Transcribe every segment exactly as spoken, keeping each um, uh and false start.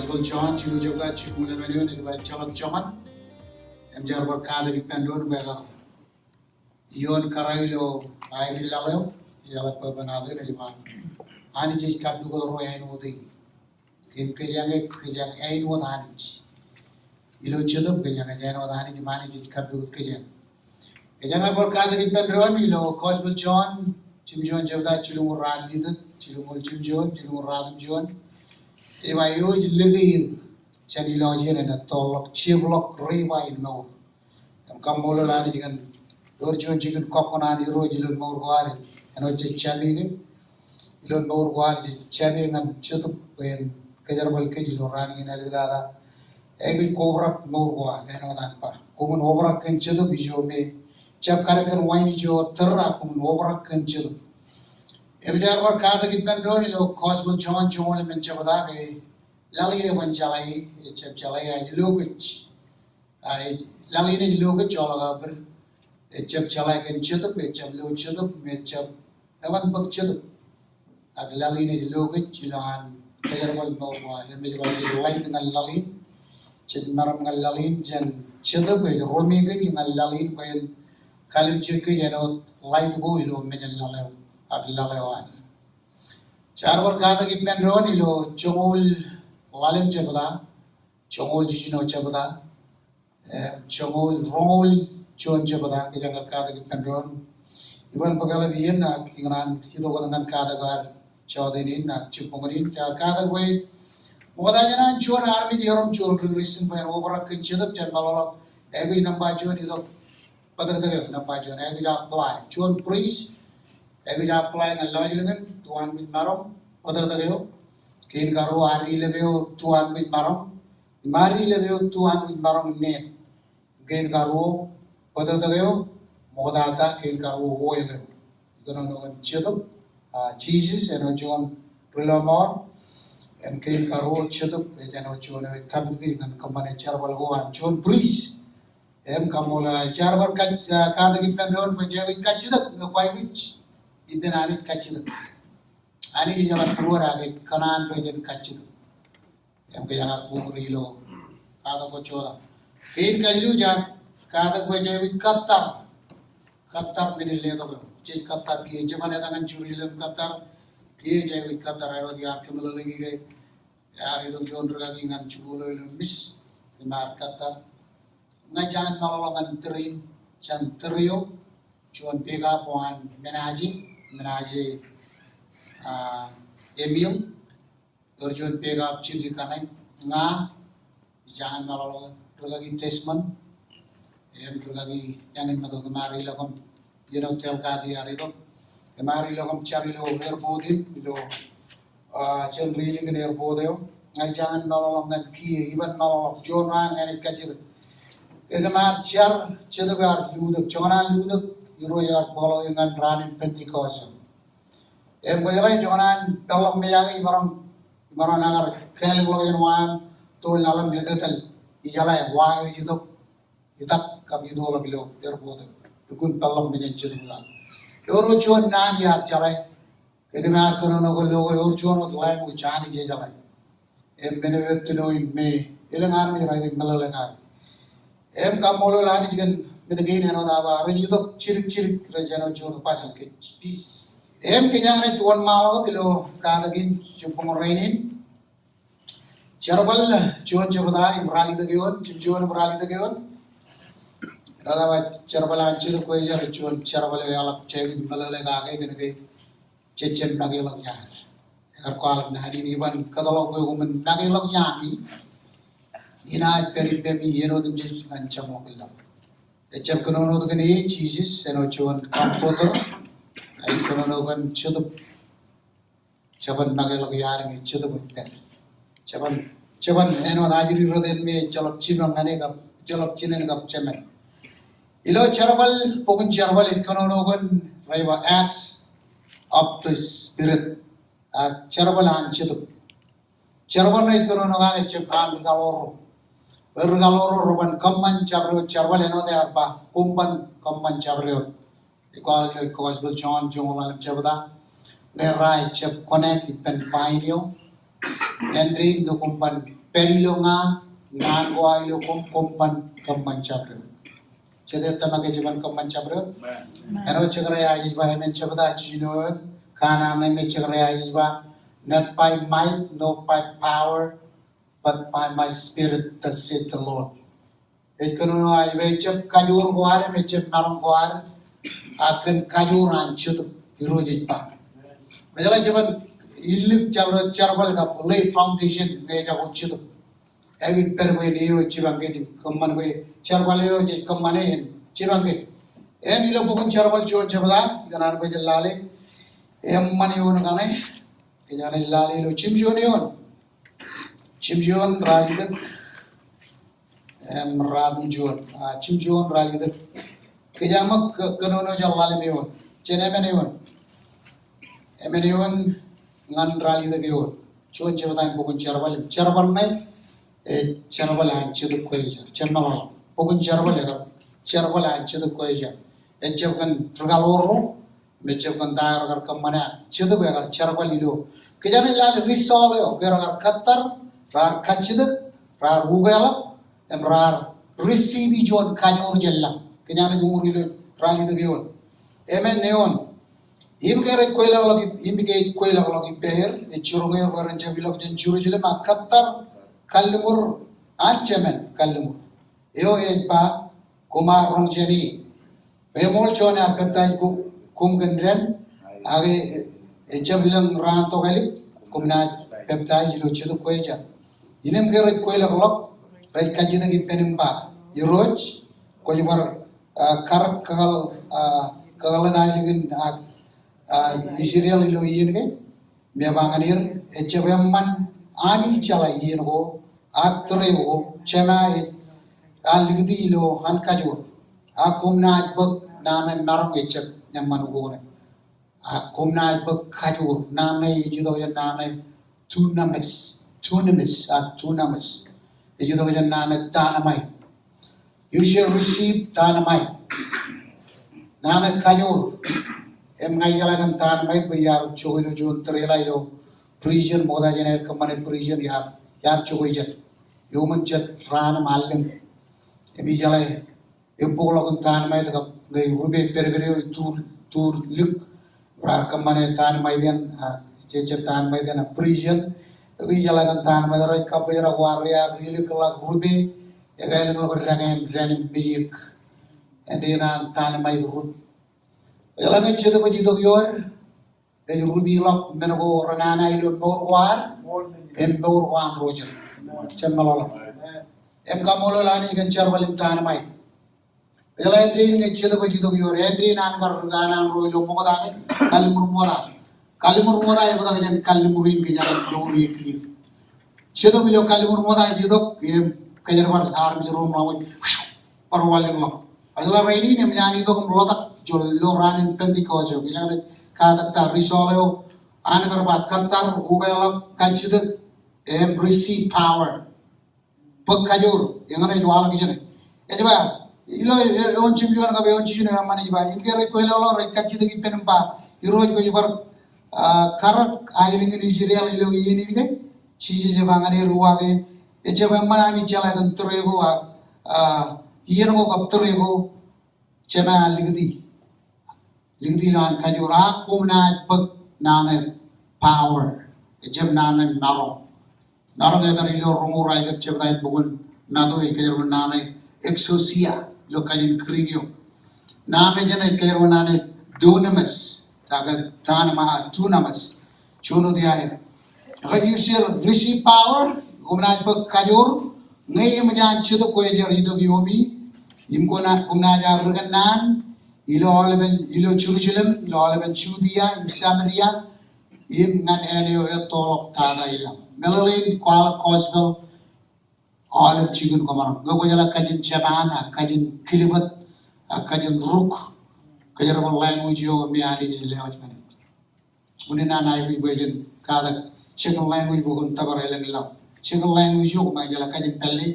Gospel John, jilu jebta, jilñuul emān eoon, ej ba ejjeḷọk joñan. Im jaar bar katak ippān doon bwe kar ioon kōrā ilo aer laḷ eo, ej ba bwe bwe ṇa ej ba, Anij ej kappukot ro āinwōt e. Im kōjeañ, kōjeañ āinwōt Anij. Ilo Jetōb kōjeañ āinwōt Anij, im Anij ej kappukot kōjeañ. Kōjeañ bar katak ippān doon ilo Gospel John, jiljilimjuon jebta, jilñuul ralitōk, jilñuul jiljilimjuon, jilñuul ratimjuon. Ej ba eo ej lōke eō jān ilọk ijin en ettoḷọk jepḷọk ri ba in mour. Im kaṃṃoolol Anij kōn ewōr juon jikin kọkkōṇaan Irooj ilo mour ko ad, āinwōt jej jape ke. Ilo mour ko ad jej jape ñan Jetōb bwe en kōjerbal kōj ilo raan in āliktata. Ekwe kwōj obrak mour ko ad, āinwōt an ba. Koṃwin obrak kōn Jetōb ijo me jab kadek kōn wain ijo tōre, koṃwin obrak kōn Jetōb. Im jaar bar katak ippān doon ilo Gospel John joñoul emān jebta ke laḷ in eban jeḷā e, ejab jeḷā e, ej lo kōj. A, ej, laḷ in ej lo kōj joḷọk aō bōd. Ejab jeḷā kōn Jetōb, ejab lo Jetōb, im ejab eban bōk Jetōb. Ak laḷ in ej lo kōj ilowaan kōjerbal mour ko ad. Im ej ba jej light ñan laḷ in. Jej meram ñan laḷ in, jān Jetōb ej rome kōj ñan laḷ in, bwe en kalimjek kōj āinwōt light ko ilo mejān laḷ eo, ak laḷ eo ad. Jaar bar katak ippān doon ilo joñoul ḷalem jebta, joñoul jiljino jebta, Im joñoul roñoul juon jebta, kōjeañ kar katak ippān doon. Iban bōk eḷap iien ak ikōṇaan itok wōt ñan katak eo ad jọteen in ak jibboñōn in. Jaar katak bwe ṃokta jān an juon armej erom juon ri Kūrjin bwe en obrak kōn Jetōb jān meḷọkḷọk. Ekwe nōṃba juon itok bōtōktōk eo, nōṃba juon, ekwe apply. Juon priest, ekwe apply ñan lọjilñin, tu anbwijmaroñ, bōtōktōk eo. Kein karuo, ad ri lōb eo, tu anbwijmaroñ. Im ad ri lōb eo, tu anbwijmaroñ neen. Kein karuo, bōtōktōk eo, ṃoktata, kein karuo, oil eo. Kōnono kōn Jetōb, a, Jisōs, āinwōt juon ri lọmọọr. Im kein karuo, Jetōb, ej āinwōt juon eo ej kapit kōj ñan kōṃṃane jerbal ko an juon priest. Im kaṃṃoolol Anij, jaar bar kaj, a, katak ippān doon bwe jej aikuj kajjitōk, ñe kwaikuj ippān Anij kajjitōk. Anij ej eḷap būruod ak ej kōṇaan bwe jen kajjitōk. Im kōjeañ ar bōk ri ilo katak ko jota. Kein kajilu jaar katak bwe jej aikuj kōttar. Kōttar men in letok eo. Jej kōttar kiiō, jeban eta ñan Jerusalem kōttar. Kiiō jej aikuj kōttar āinwōt iar kōmeḷeḷeiki ke ear itok juon rikaki ñan jikuuḷ eo ilo mej. Im ar kōttar. Ña jañin meḷọkḷọk ñan tōre in, jān tōre eo, juon pickup eo an Menaje, Menaje, a, Emil. Ewōr juon pickup jet ikaṇe, ña, jañin meḷọkḷọk, rikaki Desmond, im rikaki Eñinmeto, kōm ar ilọk im, you know, tell Kathy ear itok. Kōm ar ilọk im jar ilo airport in, ilo, a, jān ri ilikin airport eo. Ña jañin meḷọkḷọk ñan kiiō, iban meḷọkḷọk, juon raan ña ij kajjitōk. Ke kōm ar jar, Jetōb ear lutōk, joñan an lutōk, Irooj ear bōkḷọk ñan raan in Pentecost. Im kwōjeḷā joñan an peḷḷọk mejake imaroñ, imaroñ aō kar kālikḷọk jān wa eo, to laḷ im etetal, ijeḷā wa eo ej itok, itak kab itoḷọk ilo airport eo. Lukkuun peḷḷọk mejān Jetōb eo. Ewōr juon naan iar jeḷā. Ke kōm ar kōnono kōn lo ko, ewōr juon wōt language Anij ejeḷā. Im men eo ettino im me elōñ armej rej aikuj meḷeḷe kake. Im kaṃṃoolol Anij kōn men kein āinwōt aō ba rej itok jidik jidik rej āinwōt juon wōt pasōk kōj. Im kōjeañ naaj wōnṃaanḷọk wōt ilo katak in jibboñ rainin. Jerbal juon jebta im ralitōk eoon, jiljilimjuon im ralitōk eoon. Rej ba jerbal an Jetōb Kwōjarjar, juon jerbal eo eḷap jej aikuj meḷeḷe kake kōn ke jej jab makeḷọk iaad. Ekar kwaḷọk naan in, iban kōtḷọk bwe koṃwin makeḷọk iaami. Inaaj pād ippemi āinwōt im jej ñan jeṃḷọkin laḷ. Ejjab kōnono wōt kōn e, Jisōs, āinwōt juon comforter. Ej kōnono kōn Jetōb. Jeban makeḷọk iaad ñe Jetōb ej pād. Jeban Jeban āinwōt ajri rot in me ejjeḷọk jipañ ñan e kab, ejjeḷọk jinen kab jemān. Ilo jerbal, bok in Jerbal ej kōnono kōn rej ba Acts of the Spirit. Ak jerbal an Jetōb. Jerbal ṇe ej kōnono kake ejjab an ri kaḷoor ro. Bwe ri kaḷoor ro reban kōṃṃan jabdewōt jerbal āinwōt ear ba, koṃ ban kōṃṃan jabdewōt. Ej kwaḷọk ilo Gospel John joñoul ḷalem jebta. Ñe raa ejjab connect ippān vine eo, āindein ke koṃ ban pād ilo ña, ña an ko aō ilo koṃ, koṃ ban kōṃṃan jabdewōt. Jete tōmak ke jeban kōṃṃan jabdewōt? Amen. Āinwōt Zechariah ej ba, amen, jebta jiljino eoon, kanaan ṇe me Zechariah ej ba, not by might nor by power, but by my spirit, thus saith the Lord. Ej kōnono ej ba ejjab kajoor ko ad im ejjab maroñ ko ad, ak kōn kajoor an Jetōb, Irooj ej ba. Kōjeḷā jeban illik jabdewōt jerbal kab lay foundation ñe ejako Jetōb. Ekwe, pād bwe en eo ej jipañ kōj im kōṃṃan bwe jerbal eo jej kōṃṃane en jipañ kōj. Im ilo bok in Jerbal juon jebta, ikōṇaan bwe jen lale. Eṃṃan eoon kaṇe, kōjeañ naaj lale ilo jimjuon eoon. Jimjuon ralitōk. Im ratimjuon. A, jimjuon ralitōk. Kōjeañ ṃōk kō-, kōnono jān ḷalem eoon. Jān emān eoon. Emān eoon ñan ralitōk eoon. Juon jebta in bok in Jerbal. Jerbal ṇe, ej jerbal an Jetōb Kwōjarjar. Jemālọḷọk. Bok in Jerbal ekar jerbal an Jetōb Kwōjarjar. Ejjab kōn ri kaḷoor ro, im ejjab kōn ta eo rekar kōṃṃane ak Jetōb ekar jerbal ilo. Kōjeañ naaj lale result eo, ke rekar kōttar, raar kajjitōk, raar ukeḷọk, im raar receive juon kajoor jān lañ. Kōjeañ naaj uñūr ilo ralitōk eoon. Emān eoon. Im ke rej kweilọkḷọk, im ke ej kweilọkḷọk ippāer, ej jiroñ er bwe ren jab ilọk jān Jerusalem ak kōttar kalliṃur an Jemān kalliṃur. Eo ej ba, koṃ ar roñ jāne. Eṃool Jon ear peptaij ko-, koṃ kōn dān, ak e, ejjab lōñ raan tokālik, koṃ naaj peptaij ilo Jetōb Kwōjarjar. Innām ke rej kweilọkḷọk, rej kajjitōk ippān im ba, Irooj, kwōj bar, a, karōk kakōḷ, a, kakōḷḷe in aelōñ in, a, a, Israel ilo iien ke? Im ej ba ñan er, ejjab eṃṃan ami jeḷā iien ko, ak tōre ko, Jema ej, a, likūti ilo an kajoor. Ak koṃ naaj bōk naan ṇe maroñ ejjab eṃṃan ukok ṇe. Ak koṃ naaj bōk kajoor, naan ṇe ej itok jān naan ṇe dunamis, dunamis, ak dunamis. Ej itok jān naan ṇe dynamite. You shall receive dynamite. Naan ṇe kajoor. Im ña ijeḷā kōn dynamite bwe iar jokwe ilo juon trailer ilo prison, ṃokta jān aer kōṃṃane prison iar, iar jokwe jān. Iuṃwin jet raan im allōñ. Im ijeḷā ebbokḷọk in dynamite kab ñe rupe pedped eo ituur, ituur lik. Raar kōṃṃane dynamite eṇ, a, je, jab dynamite eṇ, a, prison. Ekwe ijeḷā kōn dynamite rej kab rej rak wōr, rej ilikḷọk rupe, ekāālōñḷọk dekā im dān im mejek. Āindein an dynamite rup. Eḷaññe Jetōb ej itok ioer, ej rupiḷọk men ko renana ilo mour ko ad, im mour ko an ro jet. Jemālọḷọk. Im kaṃṃoolol Anij kōn jerbal in dynamite. Eḷaññe āindein ñe Jetōb ej itok ioer, āindein an kar ri kanaan ro ilo ṃokta ke, kalliṃur ṃokta. Kalliṃur ṃokta ekōtak jān kalliṃur in kōjeañ mour e kiiō. Jetōb ilo kalliṃur ṃokta ej itok, im kōjerbal armej ro im ḷọk, bar wanlōñḷọk. Ak eḷaññe rainin eṃōj an itok im ḷotak, ilo raan in Pentecost eo, kōjeañ katak ta result eo, an kar ba kōttar, ukeḷọk, kajjitōk, im receive power. Bōk kajoor, eñin ej waḷọk ijeṇe. Ej ba, ilo, e, eoon jimjuon kab eoon jiljino eṃṃan ej ba, im ke rej kweilọkḷọk rej kajjitōk ippān im ba, Irooj kwōj bar, a, karōk aelōñ in Israel ilo iien in ke? Jisōs ej ba ñan er uwaak e, ejjab eṃṃan ami jeḷā kōn tōre ko ak, a, iien ko kab tōre ko, Jema likūti. Likūti ilo an kajoor ak koṃ naaj bōk naan ṇe power. Ejjab naan ṇe maroñ. Maroñ epād ilo roñoul ralitōk jebta in bok in Matu ej kōjerbal naan ṇe exousia ilo kajin Greek eo. Naan ṇe jeṇe ej kōjerbal naan ṇe dunamis. Ta ke dynama, dunamis. Juon wōt iaer. Ak you shall receive power, koṃ naaj bōk kajoor, ñe eṃōj an Jetōb Kwōjarjar itok iomi, im koṃ na-, koṃ naaj aō ri kōnnaan, ilo aolepen, ilo Jerusalem, ilo aolepen Judia, im Samaria, im ñan āne eo ettoḷọk tata ilañ. Meḷeḷein kwaḷọk gospel, aolep jikin ko maroñ. Ñe kwō jeḷā kajin Japan, ak kajin Kilbōt, ak kajin Ruk, kōjerbal language eo me Anij ej lewōj ñan eok. Unin an aikuj bwe jen katak second language bwe kwōn tōpar elōñ laḷ. Second language eo, kwōmaroñ jeḷā kajin pālle,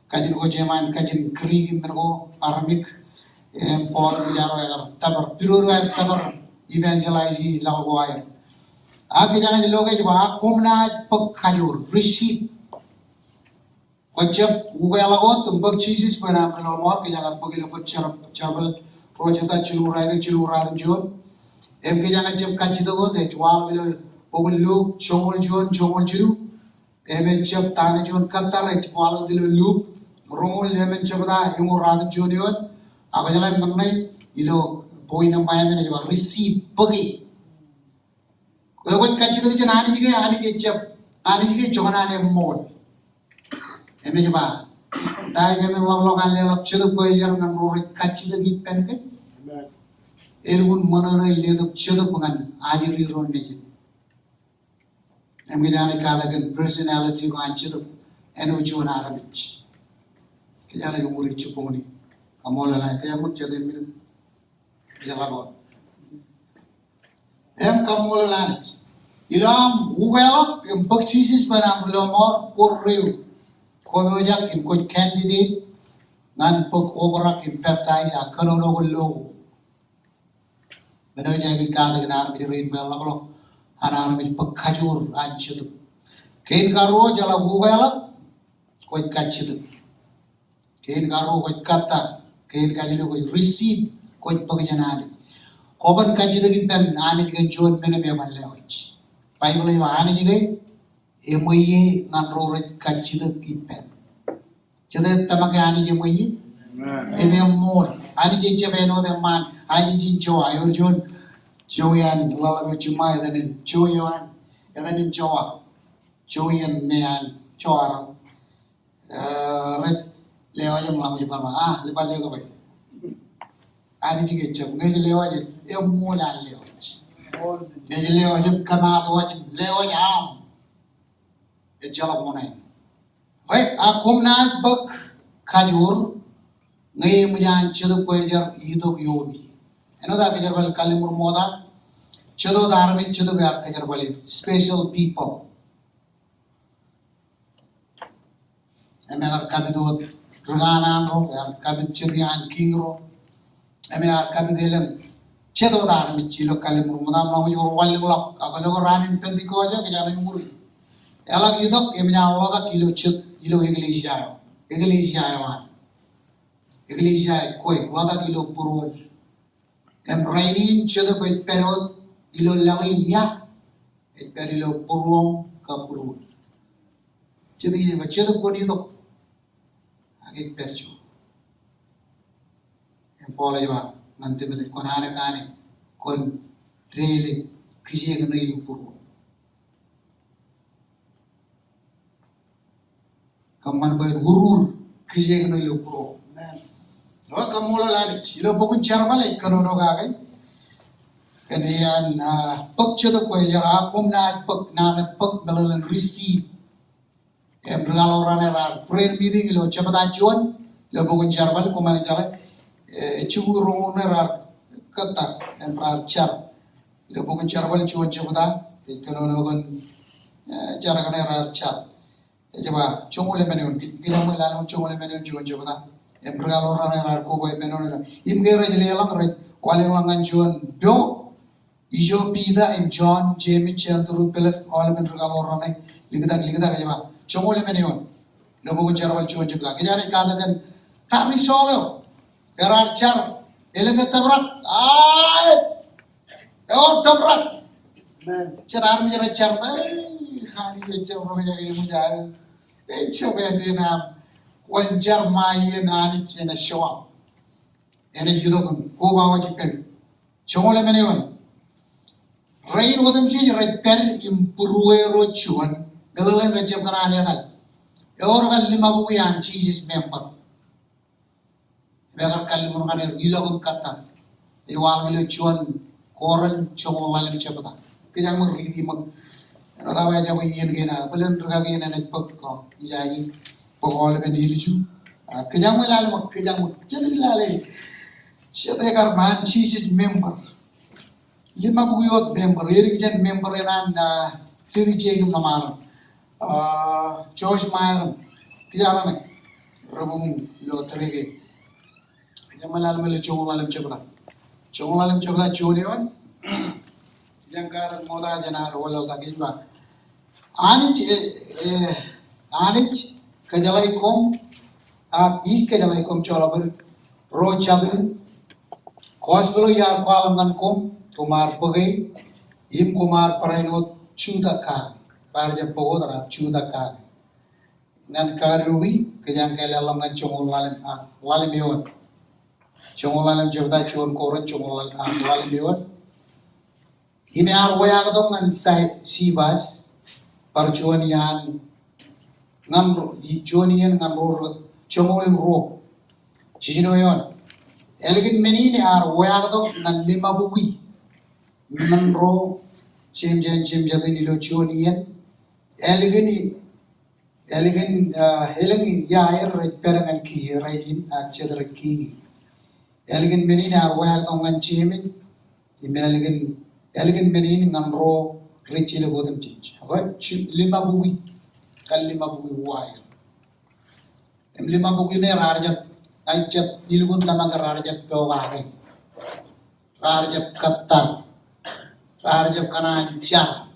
kajin ko jeṃaan, kajin Greek im men ko, Aramaic, im Paul im ijaro ekar tōpar, pidodo aer tōpar evangelize laḷ ko aer. Ak kōjeañ ej lo ke ej ba, ak koṃ naaj bōk kajoor, receive. Kwōjab ukeḷọk wōt im bōk Jisōs bwe en aṃ ri lọmọọr, kōjeañ ej bōk ilo kwōj jerbal, jerbal ro jebta, jilu ratimjuon, jilu ratimjuon. Im kōjeañ ej jab kajjitōk wōt, ej waḷọk ilo bok in Luk, joñoul juon, joñoul jilu. Im ej jab ta ṇe juon kōttar, ej waḷọk ilo Luk, roñoul emān jebta, eñoul ratimjuon eoon. Ak kwōjeḷā ṃōṇōṇō ilo point nōṃba emān ej ba receive, bōki. Ke kwōj kajjitōk jān Anij ke, Anij ej jab, Anij ke joñan an eṃṃool. Im ej ba, ta eo kōmin ḷapḷọk an leḷọk Jetōb Kwōjarjar ñan ro rej kajjitōk ippān ke? Amen. Elukkuun ṃōṇōṇō in letok Jetōb ñan ajri ro nejin. Im kōjeañ ej katak kōn personality ko an Jetōb, āinwōt juon armej. Kōjeañ ej uñūri jibboñōn in. Kaṃṃoolol Anij, kōjeañ ṃōk jet minit. Kōjeañ ḷapḷọk. Im kaṃṃoolol Anij. Ilo aṃ ukeḷọk im bōk Jisōs bwe en aṃ ri lọmọọr, kwōj ri-eok. Kwōpojak im kwōj candidate ñan bōk obrak im baptize ak kōnono kōn lo ko. Men eo ej aikuj katak kōn armej rein bwe en ḷapḷọk an armej bōk kajoor an Jetōb. Kein karuo, jeḷā ukeḷọk, kwōj kajjitōk. Kein karuo, kwōj kōttar. Kein kajilu, kwōj receive, kwōj bōk jān Anij. Kwōban kajjitōk ippān Anij kōn juon men eo eban lewōj. Baibōḷ ej ba Anij ke eṃweiie ñan ro rej kajjitōk ippān. Jete tōmak ke Anij eṃweiie? Amen. Im eṃṃool. Anij ej jab āinwōt eṃṃaan. Anij ej jowa. Ewōr juon jowi an ḷōḷḷap eo jiṃṃa, etan in jowi eo an, etan in jowa. Jowi in me an jowa ro. Eh, rej lewōj im ḷak ṃōj baba. Ah, ḷe bar letok e. Anij ke ej jab, ñe ej lewōj, eṃṃool an lewōj. Ñe ej lewōj im kōmaat wōj im lewōj aṃ. Ejjeḷọk ṃōṇōṇō in. Right? Ak koṃ naaj bōk kajoor ñe eṃōj an Jetōb Kwōjarjar itok iomi. Āinwōt aō kōjerbal kalliṃur ṃokta, jet wōt armej Jetōb ear kōjerbale, special people. Im ear kapit wōt ri kanaan ro, ear kapit jet iaan kiiñ ro. Im ear kapit elōñ jet wōt armej ilo kalliṃur ṃokta. Im ḷak ṃōj bar wanlōñḷọk, ak ilo raan in Pentekost eo, kōjeañ ej uñūri. Eḷak itok, im ear ḷotak ilo jet, ilo eklejia eo. Eklejia eo an. Eklejia eo kwe, ḷotak ilo būruon. Im rainin Jetōb ej pād wōt ilo laḷ in ia, ej pād ilo būruoṃ kab būruon. Jetōb ej ba, Jetōb kwōn itok. Ak ej pād juon. Im Paul ej ba ñan Timote, kwōn anōk anōk, kwōn deḷọñ kijeek ṇe ilo būruoṃ. Kōṃṃan bwe en urur kijeek ṇe ilo būruoṃ. Amen. O, kaṃṃoolol Anij. Ilo bok in Jerbal ej kōnono kake kōn iaan, ah, bōk Jetōb Kwōjarjar, ak koṃ naaj bōk, naan bōk meḷeḷein receive. Im ri kaḷoran eo raar prayer meeting ilo jebta juon ilo bok in Jerbal, koṃ jeḷā, eh, jibukwi roñoul ṇe raar kōttar im raar jar. Ilo bok in Jerbal juon jebta, ej kōnono kōn, eh, jar kaṇe raar jar. Ej ba, joñoul emān eoon, kōj, kōj bar lale ṃōk joñoul emān eoon juon jebta. Im ri kaḷoran eo raar koba emān eoon ilo. Im ke rej leḷọk, rej wanlōñḷọk ñan juon pio, ijo Piter im Jon, Jemes, Andru, Pilip, aolepen ri kaḷoran ṇe, liktak, liktak, ej ba, joñoul emān eoon. Ilo bok in Jerbal juon jebta. Kōjeañ ej katak kōn ta result eo. Ke raar jar, elōñ ke tōprak. Ai! Ewōr tōprak. Amen. Jet armej rej jar, ai, Anij ej jab roñjake eṃōj aō. Ej jab āindein aṃ. Kwōn jar ṃae iien Anij enaaj show up. Enaaj itok im koba wōj ippān. Joñoul emān eoon. Rein otemjej rej pād im būrueero juon. Meḷeḷein rej jab kōṇaan etal. Ewōr kar liṃakukwi an Jisōs member. Im ekar kalliṃur ñan er, ilọk im kōttar. Ej waḷọk ilo juon Korint joñoul ḷalem jebta. Kōjeañ bar riiti ṃōk. Āinwōt aō ba ejjab iien kein aō, bōlen rikaki eṇ enaaj bōk ko, ijaje. bōk aolepen ilju. A, kōjeañ ṃōk lale ṃōk, kōjeañ ṃōk, jenaaj lale. Jete kar ṃaan Jisōs member. Limabukwi wōt member, edik jān member eṇ an, a, Titi Jacob Ṃaṃaran. A, Joyce Myron, kōjeañ ṇe, rebukun ilo tōre kein. Kōjeañ ṃōk lale ṃōk ilo joñoul ḷalem jebta. Joñoul ḷalem jebta juon eoon. Kōjeañ katak ṃokta jān ad wanlaḷtak ej ba. Anij, e, e, Anij kōjeḷāik koṃ, ak ij kōjeḷāik koṃ joḷọk bōd, ro jatū, gospel eo iar kwaḷọk ñan koṃ, koṃ ar bōke, im koṃ ar barāinwōt jutak kake. Raar jab bōk wōt, raar jutak kake. Ñan kakaduki, kōjeañ ke leḷọk ñan joñoul ḷalem, a, ḷalem eoon. Joñoul ḷalem jebta juon Korint, joñoul ḷal-, a, ḷalem eoon. Im ear weaaktok ñan Sa-, Sibas, bar juon iaan ñan ro, i-, juon iien ñan ro, joñoul im ruo. Jiljino eoon. Ālikin men in ear weaaktok ñan limabukwi men ro jemjein jemjetin ilo juon iien. Ālikin i-, Ālikin, a, elōñ iaer rej pād ñan kiiō rainin, ak jet rej kiiō. Ālikin men in ear weaaktok ñan Jemes, im ālikin, ālikin men in ñan ro rijjilōk otemjej. Ak, ju-, limabukwi, kar limabukwi waer. Im limabukwi me raar jab, ij jab, ilukkuun tōmak raar jab pokake. Raar jab kōttar. Raar jab kōṇaan jar.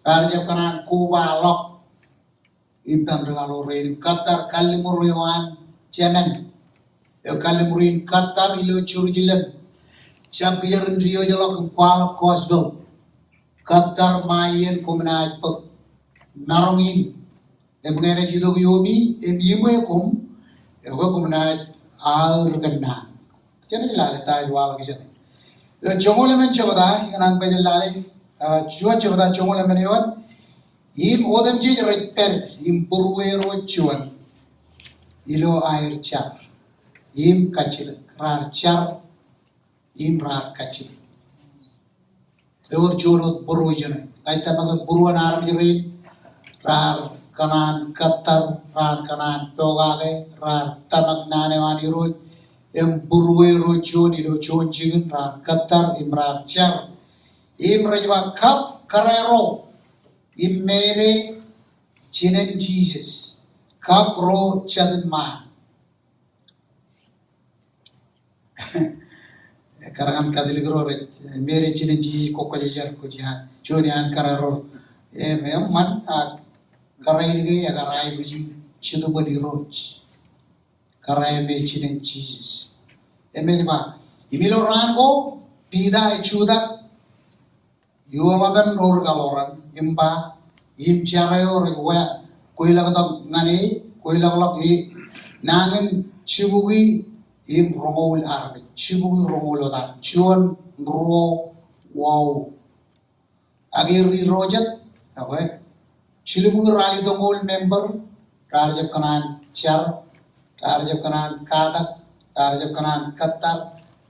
Raar jab kōṇaan kobaḷọk ippān ri kaḷoor rein im kōttar kalliṃur eo an jemān. Eo kalliṃur in kōttar ilo Jerusalem. Jab kijer in diwōjḷọk im kwaḷọk gospel. Kōttar ṃae iien koṃ naaj bōk maroñ in. Im ñe enaaj itok iomi, im iṃwe koṃ, ekwe koṃ naaj aō ri kōnnaan. Jenaaj lale ta ej waḷọk ijeṇe. Ilo joñoul emān jebta, ikōṇaan bwe jen lale, a, juon jebta joñoul emān eoon, im otemjej rej pād, im būrueir wōt juon, ilo aer jar, im kajjitōk, raar jar, im raar kajjitōk. Ewōr juon wōt būrueir jeṇe. Ña ij tōmak būruon armej rein, raar kōṇaan kōttar, raar kōṇaan pokake, raar tōmak naan eo an Irooj, im būrueir wōt juon ilo juon jikin, raar kōttar, im raar jar. Im rej ba kab kōrā ro, im Meri jinen Jisōs, kab ro jatū ṃaan. Kar ñan Katolik ro rej, Meri jinen Jisōs kwō kwōjeḷā, kwōjeḷā, juon iaan kōrā ro. Im, im eṃṃan, a, kōrā in ke ekar aikuji Jetōb in Irooj. Kōrā eo me jinen Jisōs. Im ej ba, im ilo raan ko, Piter ej jutak, ioḷapen ro ri kaḷoran im ba, im jar eo rej wā, kweilọktok ñan e, kweilọklọk e, nañin jibukwi im roñoul armej, jibukwi roñoul wōt armej, juon, ruo, wao. Ak er ri ro jet, ekwe, jilubukwi ralitōñoul member, raar jab kōṇaan jar, raar jab kōṇaan katak, raar jab kōṇaan kōttar,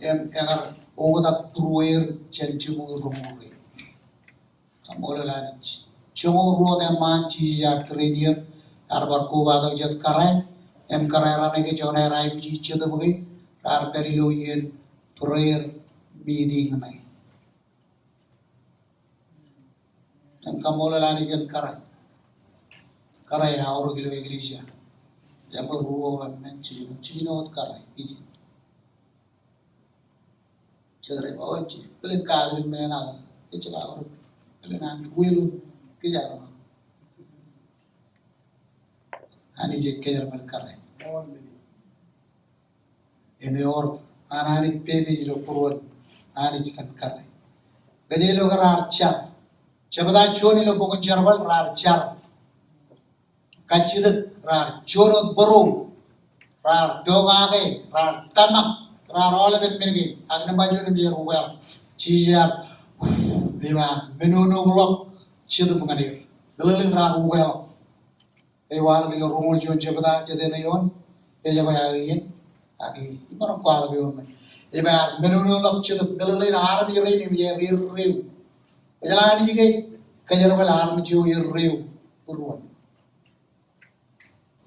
im ekar oktak būrueir jān jibukwi roñoul rein. Kaṃṃoolol Anij. Joñoul ruo eṃṃaan Jisōs ear train er, ear bar kobatok jet kōrā, im kōrā raṇe ke juon ear aikuji Jetōb ke, raar pād ilo iien prayer meeting ṇe. Im kaṃṃoolol Anij kōn kōrā. Kōrā ej aorōk ilo eklejia. Ej ṃōk ruo, emān, jiljino, jiljino wōt kōrā ijin. Jet rej ba, o, ej, bōlen katak in men eṇ ak ej jab aorōk. Bōlen an wāween, kōj jar ṇe. Anij ej kōjerbal kōrā. Im ewōr an Anij pepe ilo būruon Anij kōn kōrā. Kōj ilo ke raar jar. Jebta juon ilo bok in Jerbal raar jar. Kajjitōk raar juon wōt būruon. Raar pokake, raar tōmak, raar aolepen men kein. Ak nōṃba juon im ej ukeḷọk. Jisōs ej ba menonookḷọk Jetōb ñan er. Meḷeḷein raar ukeḷọk. Ej waḷọk ilo roñoul juon jebta, jete eṇ eoon, ej ba aō iien, ak ij maroñ kwaḷọk eoon ṇe. Ej ba menonookḷọk Jetōb, meḷeḷein armej rein im ej erreo. Kwōjeḷā Anij ke kōjerbal armej eo erreo, būruon.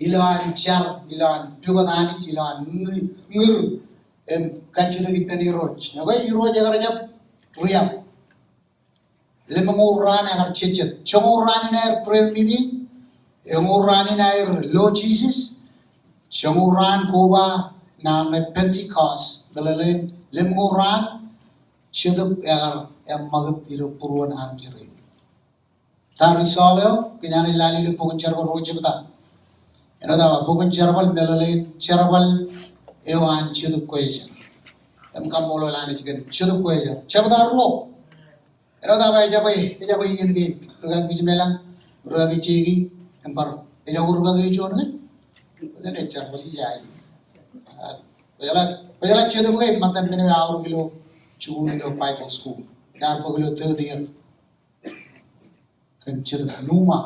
Ilowaan jar, ilowaan pukot Anij, ilowaan ñi-, ñūr, im kajjitōk ippān Irooj. Okay, Irooj ekar jab riab. Lemñoul raan ekar jejjet. Joñoul raan in aer prayer meeting. Eñoul raan in aer lo Jesus. Joñoul raan koba naan ṇe Pentecost. Meḷeḷein lemñoul raan Jetōb ekar eṃṃakūt ilo būruon armej rein. Ta result eo? Kōj naaj lale ilo bok in Jerbal ruo jebta. Āinwōt aō bok in Jerbal, meḷeḷein Jerbal eo an Jetōb Kwōjarjar. Im kaṃṃoolol Anij kōn Jetōb Kwōjarjar. Jebta ruo. Āinwōt aō ejjab, ejjab iien kein. Rūkaki Jimelañ, rūkaki Jeki, im bar. Ejjab rūkaki juon ke? Āinwōt Jerbal ijin. Kwōjeḷā, kwōjeḷā Jetōb ke ṃōttan men eo aorōk ilo jikuuḷ ilo Bible school. Ear bōk ilo third year. Kōn Jetōb Numa.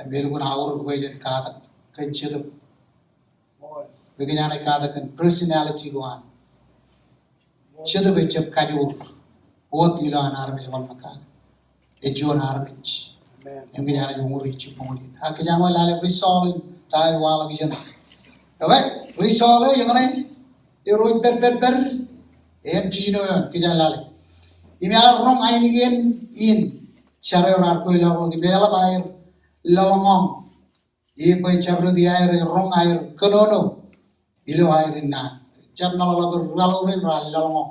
Im elukkuun aorōk bwe jen katak kōn Jetōb. Bwe kōj naaj katak kōn personality ko an. Jetōb ejjab kajoor wōt ilowaan armej ḷōmṇak kake. Ej juon armej. Amen. Im kōj naaj uñūri jibboñōn in. Ak kōj aṃ lale result in ta eo waḷọk ijeṇ. Okay, result eo eñṇe. Irooj pād, pād, pād. Im jiljino eoon, kōj aṃ lale. Im ear roñ ainikien in. Jar eo raar kweilọk ḷọk im eḷap aer laḷñọñ. Im bwe jabdewōt iaer roñ aer kōnono ilo aer innaan. Jab meḷọkḷọk bwe ri-kaḷoor in raar laḷñọñ.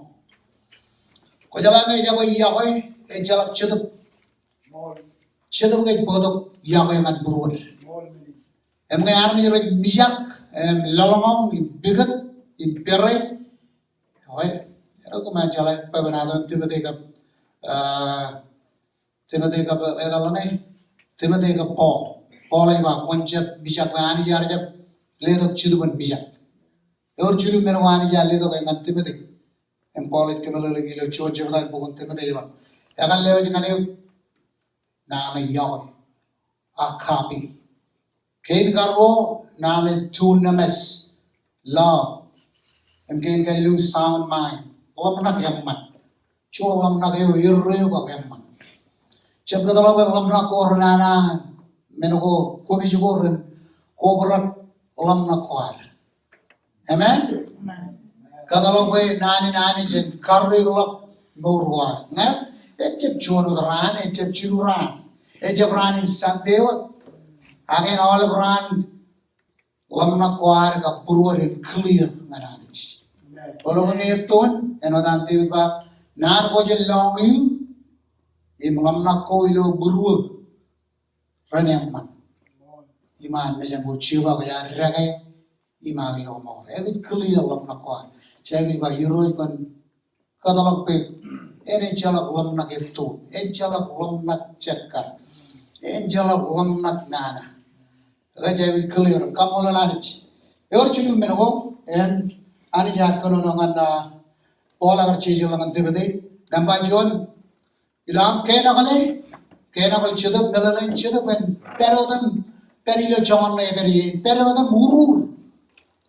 Kwōjeḷā ñe ejjab yokwe, ejjeḷọk Jetōb. Jetōb ke ej bōktok yokwe ñan būruod. Im ñe armej rej mijak, im laḷñọñ, im pukot, im pere. Eo, eo, koṃ jeḷā bwebwenato in Timote kab, ah, Timote kab, eh, letter ṇe, Timote kab Paul. Paul ej ba, kwōn jab mijak bwe Anij ear jab letok Jetōb in mijak. Ewōr jilu men ko Anij ear letok ñan Timote. Im Paul ej kōmeḷeḷeik ilo juon jebta in bok in Timote ej ba, ekar lewōj ñan eok naan eo yokwe, agape. Kein karuo, naan eo dunamis, love. Im kein kajilu sound mind, ḷōmṇak eṃṃan. Juon ḷōmṇak eo erreo ak eṃṃan. Jab kōtḷọk bwe ḷōmṇak ko renana men ko kwōpij ko ren kobrak ḷōmṇak ko ad. Amen? Amen. Kōtḷọk bwe naan in Anij en karreoḷọk mour ko ad. Ñe ejjab juon wōt raan, ejjab jilu raan, ejjab raan in Sunday wōt. Ak en aolep raan ḷōmṇak ko ad kab būruod en clear ñan Anij. Amen. Ḷọk ñe ettoon, āinwōt an Devid ba, naan ko jen lọñiu im ḷōmṇak ko ilo būruō ren eṃṃan. Iṃaan mejaṃ ko jeba ko ear dekā iṃaan ilo mour. Ekōj clear ḷōmṇak ko ad. Jej aikuj ba Irooj kwōn kōtḷọk bwe en ejjeḷọk ḷōmṇak ettoon. Ejjeḷọk ḷōmṇak jekkar. Ejjeḷọk ḷōmṇak nana. Ekōj aikuj clear. Kaṃṃoolol Anij. Ewōr jilu men ko en Anij ear kōnono ñan, ah, Paul ekar jejeḷọk ñan Timote. Nōṃba juon, ilo aṃ kōnọkle, kōnọkle Jetōb, meḷeḷein Jetōb en pād otem, pād ilo joñan ṇe epād ie, pād otem urur.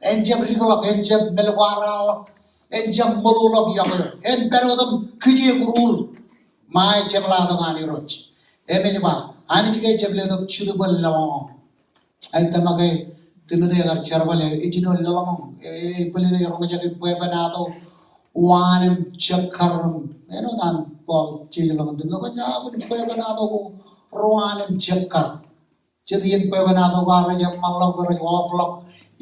En jab dikḷọk, en jab melkwaraḷọk, en jab ṃōḷoḷọk yokwe, en pād otem kijeek urur. Ṃae jepḷaaktok an Irooj. Im ej ba, Anij ke ejjab letok Jetōb in laḷñọñ. Ak tōmak ke Timote ekar jerbal e, ej jino laḷñọñ, e, bōlen ej roñjake bwebwenato, waan im jekkar im, āinwōt an Paul jejeḷọk ñan Timote, kwōn jab bwebwenato ko, ro waan im jekkar. Jet iien bwebwenato ko ad rej eṃṃanḷọk, rej off ḷọk,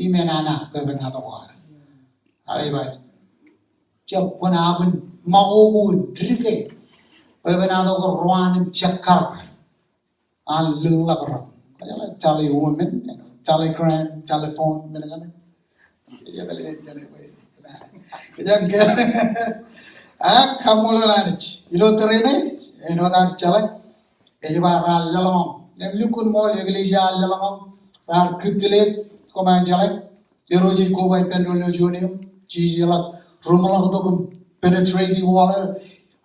im enana bwebwenato ko ad. Ak ej ba, jab kwōn abwin ṃakoko in dike, bwebwenato ko ro waan im jekkar. An lōḷḷap raṇ. Kwōjeḷā Charlie Woman, you know, Charlie Cran, telephone, men kaṇe. Kōjeañ ke. Ak kaṃṃoolol Anij. Ilo tōre ṇe, āinwōt an jeḷā. Ej ba raar laḷñọñ. Im lukkuun ṃool eklejia ear laḷñọñ. Raar kūtleet, koṃ jeḷā. Irooj ej koba ippān doon eo juon eṃ, Jisōs eḷap ruṃḷọktok im penetrate wall eo.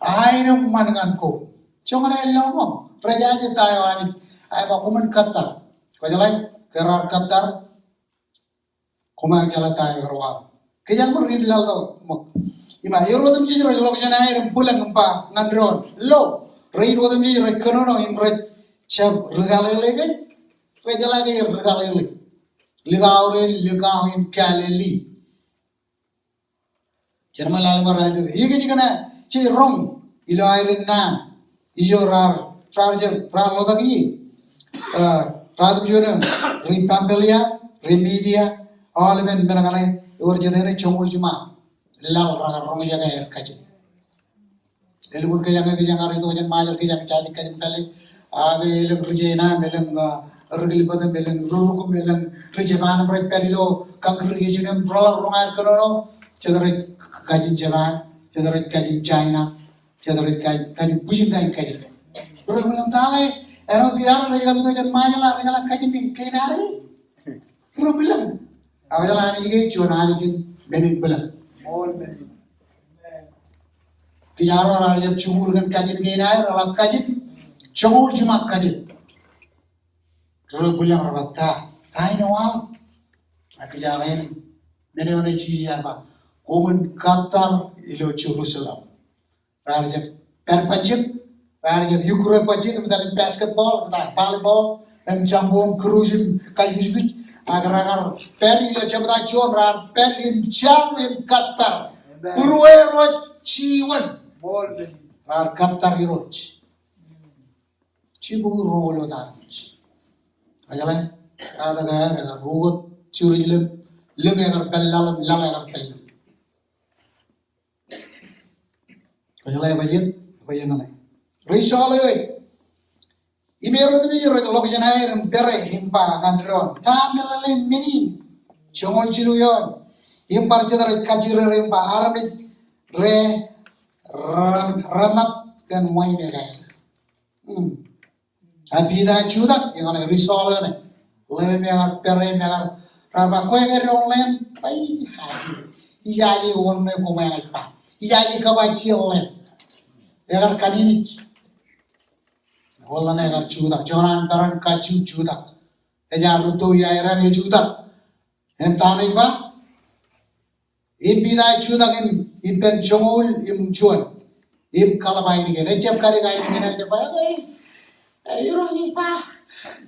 Aenōṃṃan ñan koṃ. Joñan aer laḷñọñ. Rej jaje ta eo Anij. Ak ej ba koṃwin kōttar. Kwōjeḷā, ke raar kōttar. Koṃ jeḷā ta eo ekar waḷọk. Kōjeañ bar riit laḷ tok ṃōk. Im ewōr otemjej rej ḷọk jān aer im bwilōñ im ba ñan doon, lo. Rej otemjej rej kōnono im rej jab ri-kaliklike. Rej jeḷā ke ri Galili. Likao rein, likao in Galili. Jen ṃōk lale ṃōk raar itok. Ikijjien kōn aer, jej roñ ilo aer in naan. Ijo raar, raar jab, raar ḷotak ie. Eh, raar jab juon ri Pamfilia, ri Midia, aolepen men kaṇe, ewōr jet eo ej joñoul jiṃa laḷ rekar roñjake aer kajin. Elukkuun kōjeañ, kōjeañ ar itok jān Ṃajeḷ, kōjeañ jaje kajin pālle. Ak elōñ ri Jaina im elōñ, ah, ri Kilbōt im elōñ ri Ruk im elōñ ri Japan im rej pād ilo congregation im reḷak roñ aer kōnono. Jet rej kajin Japan, jet rej kajin Jaina, jet rej kaj-, kajin bwijin kain kajin. Rebwilōñ, ta ḷe, āinwōt ke rej kab itok jān Ṃajeḷ, rej jeḷā kajin kein ad. Rebwilōñ. Ak jeḷā Anij ke juon Anij in men in bwilōñ. Kōj arro raar jab jikuuḷ kōn kajin kein aer, eḷap kajin, joñoul jiṃa kajin. Rebwilōñ, rej ba ta, ta eo aō. Ak kōj arro, men eo ṇe Jisōs ear ba, koṃwin kōttar ilo Jerusalem. Raar jab pād bajjek, raar jab iukure bajjek, im etal im basketball, etal volleyball, im jump im cruise im kaikuj kuj, ak rekar pād ilo jebta juon, raar pād im jar im kōttar. Amen. Būrueir wōj juon. Amen. Raar kōttar Irooj. Jibukwi roñoul wōt armej. Kwōjeḷā, katak aer ekar ukōt Jerusalem, lōñ ekar pād laḷ im laḷ ekar pād lōñ. Kwōjeḷā, ej ba jet, ej ba jet ṇe. Ri Israel eo, im er otemjej rej ḷọk jān aer im pere im ba ñan doon, ta meḷeḷein men in? Joñoul jilu eoon. Im bar jet rej kajjirere im ba, armej ro, ro, remat kōn wain ekaer. Hmm. Ak Piter ej jutak, eñin ri Israel eo ṇe. Ḷeo im ekar pere im ekar, raar ba, kwe ke doon ḷeeṇ? Ba, ijaje. Ijaje wōn ṇe koṃ eñin ba. Ijaje kab ajje ḷeeṇ. Ekar kaniniej. Wōn ḷeeṇ? Ekar jutak. Juon an peran kajju jutak. Ej ar rūtto iaer eñ, ej jutak. Im ta ṇe ej ba? Im Piter ej jutak im ippān joñoul im juon. Im kaḷap ainikien. Ejjab kadik ainikien, ejjab ba, e, e, Irooj, ij ba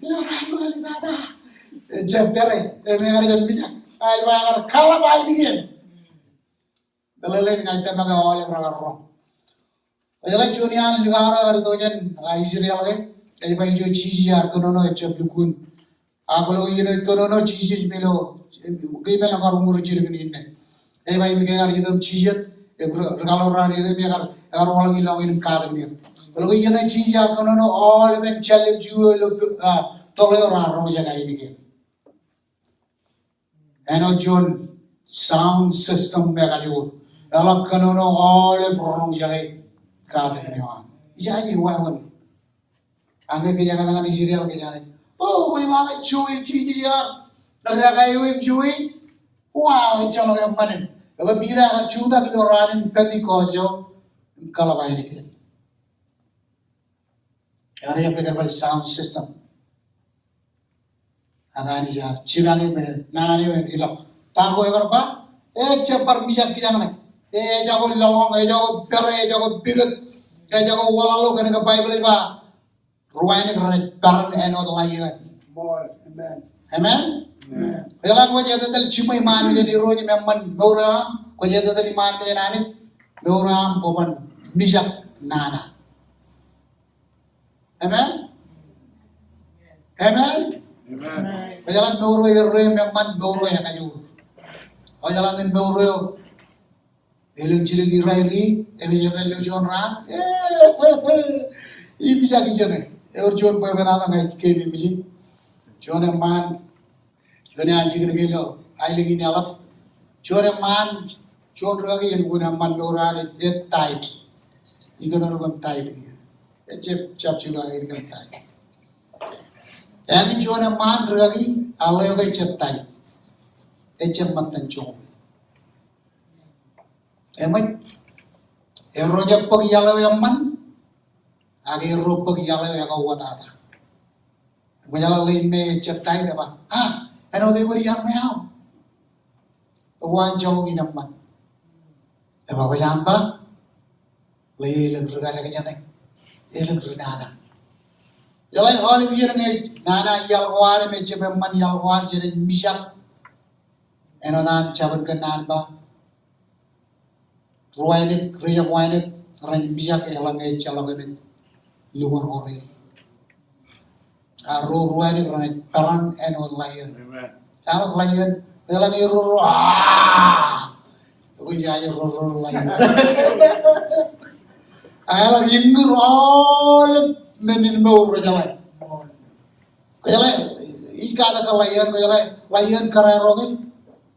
ilo raan eo alitata. Ejjab pere, im ekar jab mijak. Ej ba, ekar kaḷap ainikien. Meḷeḷein ña ij tōmak aolep rekar roñ. Kwōjeḷā juon iaan likao ro ekar itok jān, ah, Israel ke. Ej ba ijo Jisōs ear kōnono, ejjab lukkuun. Ak kwōlo ke iien eo ej kōnono Jisōs me ilo, ke ippān kar uñūr jidik in inne. Ej ba im ke ekar itok Jisōs, im ri, ri kaḷoor raar itok im ekar, ekar waḷọk ilọk in im katakin er. Kwōlo ke iien eo Jisōs ear kōnono, aolepen jān ḷap juon ilo, ah, toḷ eo raar roñjake ainikien. Āinwōt juon sound system ekajoor. Eḷak kōnono, aolep ro roñjake katakin eo an. Ijaje wāween. Ak ñe kōj eñtaan ñan Israel kōj ṇe, o, bwe ba ñe jowi, Jisōs ear dekā eo im jowi. Wow, ejjeḷọk eṃṃan in. Ekwe Piter ekar jutak ilo raan in Pentecost eo im kaḷap ainikien. Ear jab kōjerbal sound system. Ak Anij ear jipañ e me naan eo en ilọk. Ta ko ekar ba? Ejjab bar mijak kōj eñtaan. Ejako lọḷñọñ, ejako pere, ejako pikōt, ejako waḷọk ilo kōnke Baibōḷ ej ba, ruwaineik renaaj peran āinwōt ḷaieeṇ. Amen. Amen? Amen. Kwōjeḷā kwōj etetal jiṃwe iṃaan mejaṃ Irooj im eṃṃan mour eo aṃ, kwōj etetal iṃaan mejaṃ Anij, mour eo aṃ kwōban mijak nana. Amen? Amen? Amen. Kwōjeḷā mour eo erreo im eṃṃan mour eo ekajoor. Kwōjeḷā ñan mour eo elōñ jidik irair ie, enaaj etal ilo juon raan. Ij mijak ijeṇe. Ewōr juon bwebwenato ña ij keememej e. Juon eṃṃaan, juon eṃṃaan jikin ke ilo aelōñ in eḷap. Juon eṃṃaan, juon rikaki, elukkuun eṃṃan mour eo an ej tithe. Ikōnono kōn tithe kiiō. Ejjab jab jibwe in kōn tithe. Eñin juon eṃṃaan rikaki, a ḷeo ke ejjab tithe. Ejjab ṃōttan joñoul. Eṃōj, erro jab bōk iaḷ eo eṃṃan, ak erro bōk iaḷ eo ekauwōtata. Eṃōj, eḷaññe ḷein me ejjab tithe eba, a, āinwōt ewōr iaḷ ṇe aṃ. Ewōr an joñoul in eṃṃan. Eba kwōj aṃ ba, ḷeo elōñ ri kōdōdōk jāne, elōñ ri nana. Jeḷā aolep iien ñe nana iaḷ ko ad im ejjab eṃṃan iaḷ ko ad, jenaaj mijak āinwōt an jabōn kōnnaan ba. Ruwānōk, ri-jab wānōk, renaaj mijak eḷaññe ejjeḷọk enaaj lukkuun ro rein. A ro ruwānōk renaaj peran āinwōt laion. Amen. Eḷaññe laion, eḷaññe ro ro, ah! Ekwe, ijaje ro ro laion. Eḷaññe iññūr aolep men in mour ro jeḷā. Kwōjeḷā, ij katak ke laion, kwōjeḷā, laion kōrā ro ke,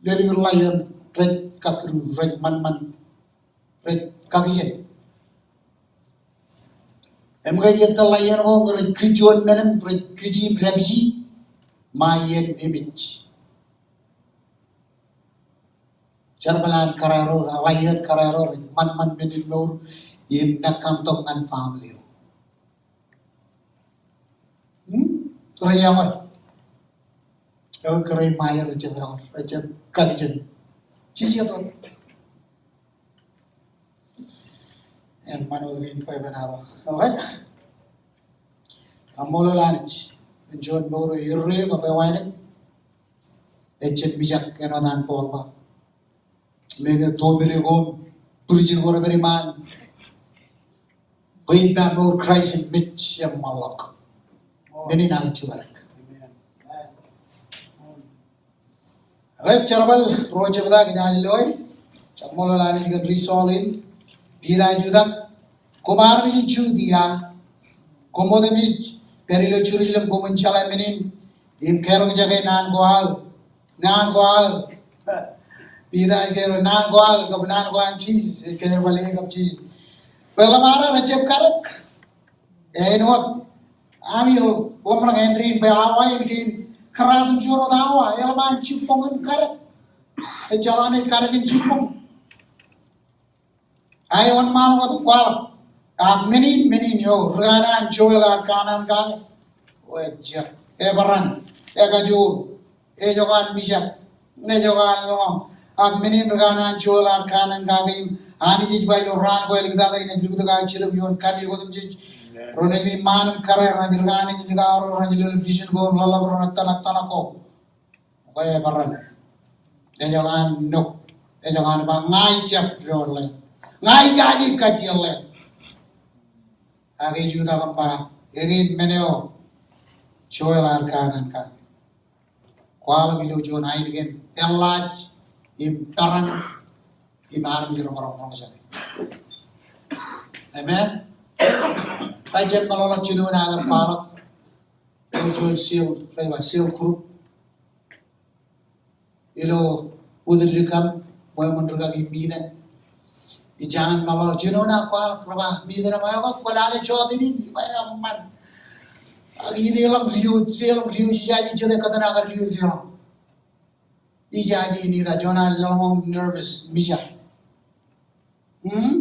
ledik laion, rej kakkūr, rej ṃanṃan, rej kakijen. Im ke ej ettā laion ko, rej kij juon men im, rej kij im dāpiji, ṃae iien emej. Jerbal an kōrā ro, laion kōrā ro, rej ṃanṃan men in mour, im nekkantok ñan family eo. Hmm? Rej eñor. Eo kōrā ṃae eo rejjab eñor, rejjab kakijen. Jijej tok. Eṃṃan wōt kein bwebwenato. Okay? Kaṃṃoolol Anij. Kōn juon mour eo erreo kab ewānōk. Ejjab mijak āinwōt an Paul ba. Meñe topide ko im būrijin ko rej pād iṃaan. Bwe ippa mour Kraist eṃōj im ṃōḷḷọk. Men in aō jibadek. Ej jerbal ro jebta kōj aō loe. Kaṃṃoolol Anij kōn result in. Piter ej jutak. Koṃ armej in Judia. Koṃ otemjej pād ilo Jerusalem koṃwin jeḷā men in. Im ke roñjake naan ko aō. Naan ko aō. Piter ej kōrā naan ko aō, kab naan ko an Jisōs, ej kōrā bwe ḷe kab Jisōs. Bwe ḷōṃaro rejjab karōk. Āinwōt ami ḷōmṇak āindein bwe awa in kein kōrā im juon wōt awa, eḷap an jibboñ in karōk. Ejjeḷọk an ej karōk in jibboñ. Ak ewōnṃaanḷọk wōt im kwaḷọk. Ak men in, men in eo, ri kanaan Joel ear kanaan kake. Ejjab, eperan, ekajoor, ejok an mijak, ejok an ḷọk. Ak men in ri kanaan Joel ear kanaan kake im Anij ej ba ilo raan ko āliktata inaaj lukkuun kake jilōb ioon kanniōk otemjej. Ro naaj iṃaan im kōrā, renaaj ri kanaan ej likao ro, renaaj lolo vision ko im ḷōḷḷap ro, renaaj tōn, tōn ko. Ekwe eperan. Ejok an nok. Ejok an ba ña ij jab doon ḷeḷḷap. Ña ijaje kajjien ḷeḷḷap. Ak ej jutak im ba, eñin men eo Joel ear kanaan kake. Kwaḷọk ilo juon ainikien eḷḷaaj im peran im armej ro maroñ roñjake. Amen. Ej jen meḷọkḷọk jinoin aō kar kwaḷọk. Ilo juon cell, rej ba cell group. Ilo wōt dik kaṃ, bwe ṃōn rikaki Miten. Ij jañin meḷọkḷọk jinoin aō kwaḷọk, rej ba Miten, ej ba, kwō lale jota in, ij ba eṃṃan. Ak ij deḷọñ diwōj, deḷọñ diwōj, ijaje jete kōttan aō kar diwōj deḷọñ. Ijaje in ita juon an leḷọñ im nervous, mijak. Hmm?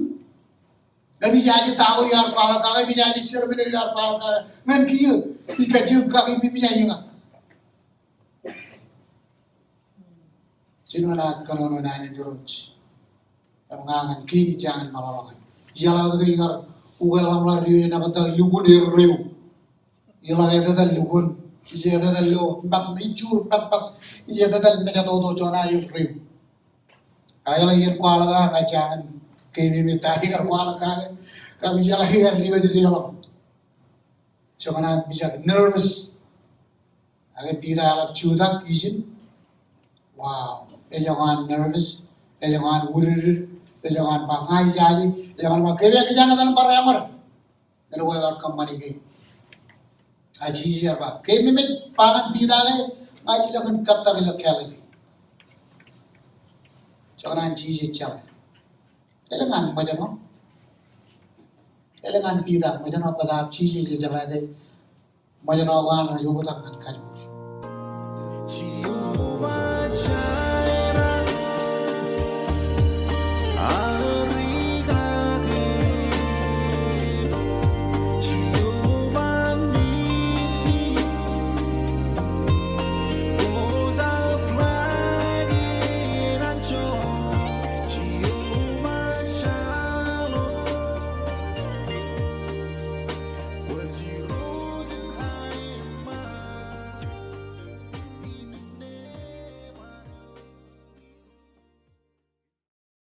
Im ijaje ta ko iar kwaḷọk kake, im ijaje sermon eo iar kwaḷọk kake. Ñan kiiō, ij kajjioñ kake im mijak ña. Jinoin aō kōnono naan in Irooj. Im ña ñan kein ij jañin meḷọkḷọk. Ijeḷā wōt ke ikar ukeḷapḷọk diwōj, nōbar ta, lukkuun erreo. Iḷak etetal lukkuun, ij etetal ilo, mat, ij jur, mat, mat, ij etetal mejatoto juon aō erreo. Ak iḷak iien kwaḷọk kake, ña jañin keememej ta ikar kwaḷọk kake, kab ijeḷā ikar diwōj deḷọñ. Joñan aō mijak, nervous. Ak Piter eḷak jutak ijin. Wow. Ejok an nervous, ejok an wūdūdūd, ejok an ba ña ijaje, ejok an ba kōjeañ, kōjeañ etal bar eṃṃan. Men ko ekar kōṃṃani kein. Ak Jisōs ear ba, keememej ba ñan Piter ke ña ij ilọk in kōttar ilo Galili. Joñan Jisōs ej jeḷā. Elōñ an ṃōjṇọ. Elōñ an Piter ṃōjṇọ, bōtab Jisōs ej jeḷā ke ṃōjṇọ ko an rej oktak ñan kajoor.